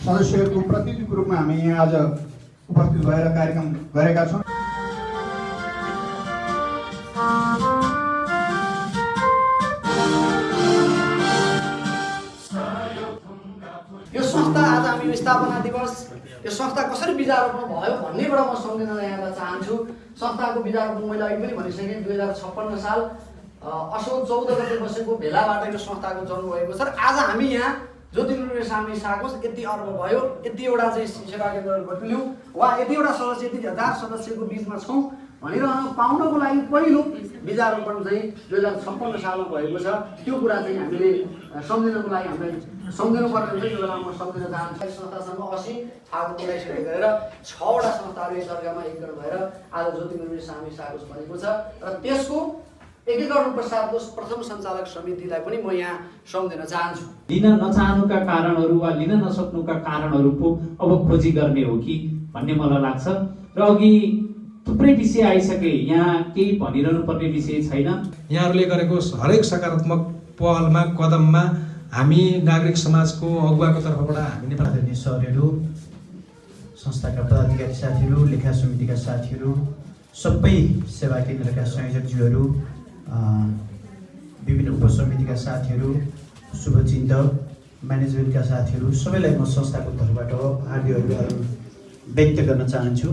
सदस्यहरूको प्रतिनिधिको रूपमा हामी यहाँ आज उपस्थित भएर कार्यक्रम गरेका छौँ। यो संस्था आज हामी स्थापना दिवस, यो संस्था कसरी बिजारोपण भयो भन्नेबाट म सम्झना यहाँलाई चाहन्छु। संस्थाको बिजारोपण मैले अघि पनि भनिसकेँ, 2056 साल असोज 14 गते बसेको भेलाबाट यो संस्थाको जन्म भएको छ। र आज हामी यहाँ ज्योतिर्मय स्वामी साकोस यति अर्ब भयो, यतिवटा चाहिँ सेवा केन्द्रहरू बटुल्यौँ, वा यतिवटा सदस्य, यति हजार सदस्यको बिचमा छौँ भनिरहन पाउनको लागि पहिलो बिजारोपण चाहिँ 2056 सालमा भएको छ। त्यो कुरा चाहिँ हामीले सम्झिनको लागि हामीले सम्झिनुपर्ने हुन्छ। यो बेला म सम्झिन चाहन्छु। संस्थासँग 80 फागुन 19 गरेर 6वटा संस्थाहरू एक अर्कामा एकगठ भएर आज ज्योतिर्मय स्वामी साकोस बनेको छ। र त्यसको एकीकरण रूपमा साथको प्रथम सञ्चालक समितिलाई पनि म यहाँ सम्झिन चाहन्छु। लिन नचाहनुका कारणहरू वा लिन नसक्नुका कारणहरू पो अब खोजी गर्ने हो कि भन्ने मलाई लाग्छ। र अघि थुप्रै विषय आइसके, यहाँ केही भनिरहनु पर्ने विषय छैन। यहाँहरूले गरेको हरेक सकारात्मक पहलमा कदममा हामी नागरिक समाजको अगुवाको तर्फबाट हामी नेपाली सरहरू, संस्थाका पदाधिकारी साथीहरू, लेखा समितिका साथीहरू, सबै सेवा केन्द्रका संयोजकज्यूहरू, विभिन्न उपसमितिका साथीहरू, शुभचिन्तक, म्यानेजमेन्टका साथीहरू, सबैलाई म संस्थाको तर्फबाट हार्दिक अभिवादन व्यक्त गर्न चाहन्छु।